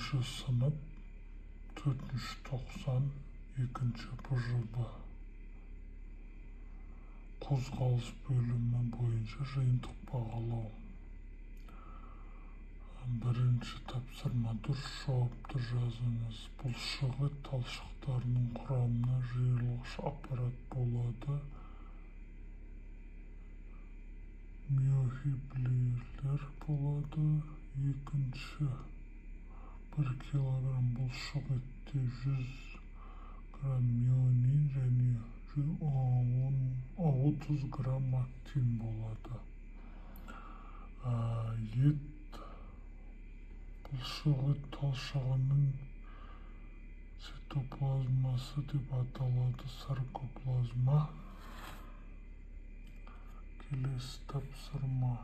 10 сынып, 4-ші 90, 2-ші БЖБ. Қозғалыс бөлімі бойынша жиынтық бағалау. Бірінші тапсырма, дұрыс жауапты жазыңыз. Бұлшық ет талшықтарының құрамына жиырылғыш аппарат болады. Миофибриллер болады. Екінші, 1 килограмм бұлшық етте 100 грамм мионин және 30 грамм актин болады. Ет бұлшық ет талшығының цитоплазмасы деп аталады, саркоплазма. Келесі тапсырма.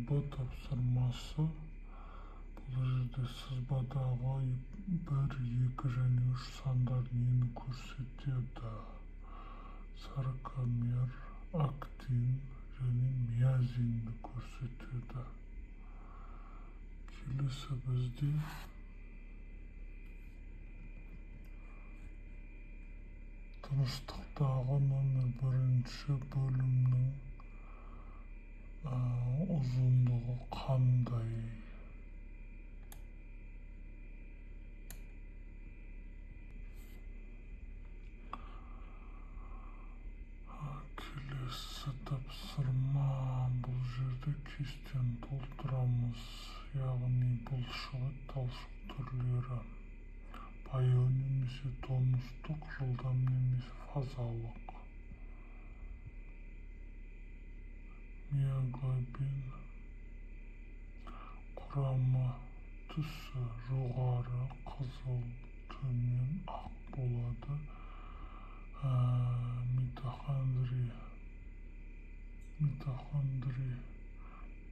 Б тапсырмасы. Бұл жерде сызбадағы 1, 2 және 3 сандар нені көрсетеді? Саркомер, актин және миозинді көрсетеді. Келесі бізде тыныштықтағы номер 1 бөлімнің ұзындығы қандай? Келесі тапсырма. Бұл жерде кестені толтырамыз, яғни бұлшық ет талшық түрлері. Баяу немесе тонустық, жылдам немесе фазалық. Миоглобин құрамы түсі жоғары қызыл, төмен ақ болады. Митохондрия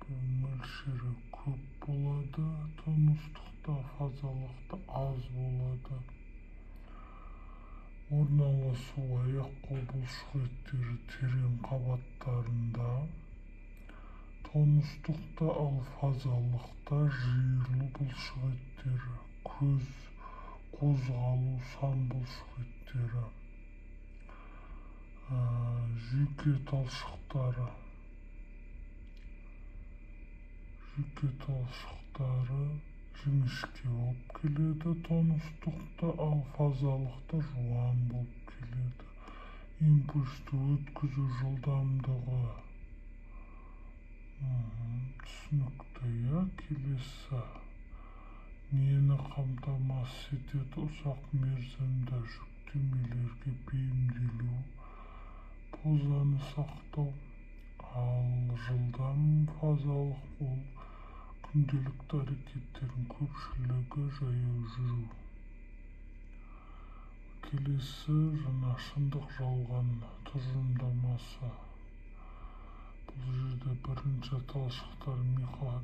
мөлшері көп болады, тонустықта, фазалықта аз болады. Орналасу аяқ-қол бұлшық еттері терең қабаттарында, тонустықта, ал фазалықта жиырылу бұлшық еттері, көз, қозғалу, сан бұлшық еттері, жүйке талшықтары. Жүйке талшықтары жіңішке болып келеді тонустықта, ал фазалықта жуан болып келеді. Импульсті өткізу жылдамдығы түсінікті, иә. Келесі нені қамтамасыз етеді? Ұзақ мерзімді жүктемелерге бейімделу, позаны сақтау. Ал жылдам фазалық ол күнделікті әрекеттердің көпшілігі жаяу жүру. Келесі жаңа шындық жалған тұжырымдамасы. Бұл жерде бірінші талшықтар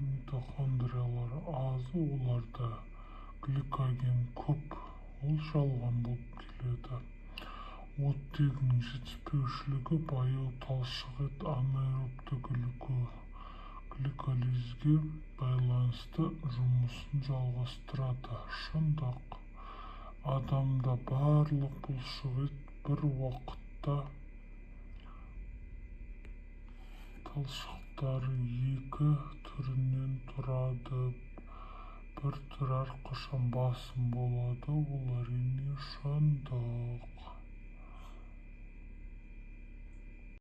митохондриялары аз, оларда гликоген көп, ол жалған болып келеді. Оттегінің жетіспеушілігі баяу талшық ет анаэробты гликолизге байланысты жұмысын жалғастырады. Шындық. Адамда барлық бұлшық ет бір уақытта талшықтары екі түрінен тұрады. Бір түрі әрқашан басым болады, ол әрине шындық.